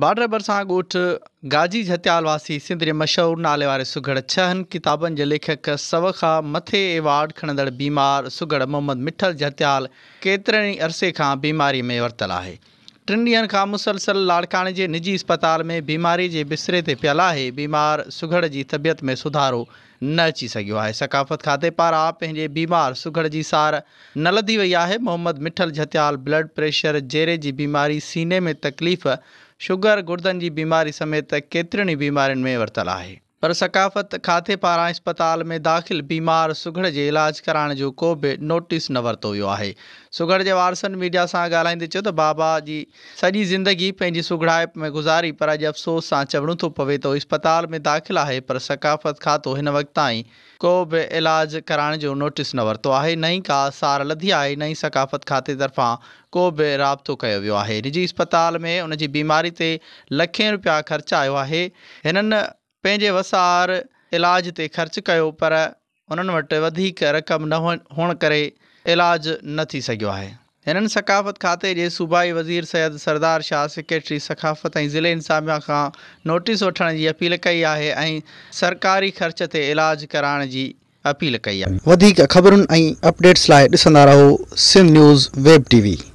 Border ڀرسان ڳوٺ گاجي جهتيال واسي سنڌ جي مشهور ناليواري سگهڙ ڇهن ڪتابن جي ليکڪ سو کان مٿي ايوارڊ کڻندڙ بيمار سگهڙ محمد مٺل جهتيال ڪيترن ئي عرصي کان بيماري ۾ ورتل آهي. ٽن ڏينهن کان مسلسل لاڙڪاڻي جي نجي اسپتال ۾ بيماري جي بستري تي پيل آهي. بيمار سگهڙ جي طبيعت ۾ سڌارو نه اچي سگهيو آهي. ثقافت کاتي پاران پنهنجي بيمار سگهڙ جي سار نه لڌي وئي آهي. محمد مٺل جهتيال بلڊ پريشر، جيري جي بيماري، سيني ۾ تڪليف، شگر، گردن جي بيماري سميت ڪيترين ئي بيمارين ۾ ورتل آهي. پر ثقافت کاتي پاران اسپتال ۾ داخل بيمار سگهڙ جي علاج ڪرائڻ جو ڪو به نوٽيس نه ورتو ويو آهي. سگهڙ جي وارثن ميڊيا سان ڳالهائيندي چيو ته بابا جي سڄي زندگي پنهنجي سگهڙائپ ۾ گذاري پر اڄ افسوس سان چوڻو ٿو پوي ته هو اسپتال ۾ داخل آهي پر ثقافت کاتو هن وقت تائين ڪو به علاج ڪرائڻ جو نوٽيس نه ورتو آهي نه ئي ڪا سار لڌي آهي نه ئي ثقافت کاتي طرفان ڪو به رابطو ڪيو ويو آهي نجي اسپتال ۾ ان جي بيماري تي لکين روپيا خرچ آيو آهي هنن پنهنجي وس آهر علاج تي خرچ ڪيو پر انهن وٽ وڌيڪ رقم نه هئڻ ڪري علاج نه ٿي سگهيو آهي. هنن ثقافت کاتي جي صوبائي وزير سيد سردار شاهه، سيڪريٽري ثقافت ۽ ضلعي انتظاميا کان نوٽيس وٺڻ جي اپيل ڪئي آهي ۽ سرڪاري خرچ تي علاج ڪرائڻ جي اپيل ڪئي آهي. وڌيڪ خبرن ۽ اپڊيٽس لاء ڏسندا رهو Sindh news web T V.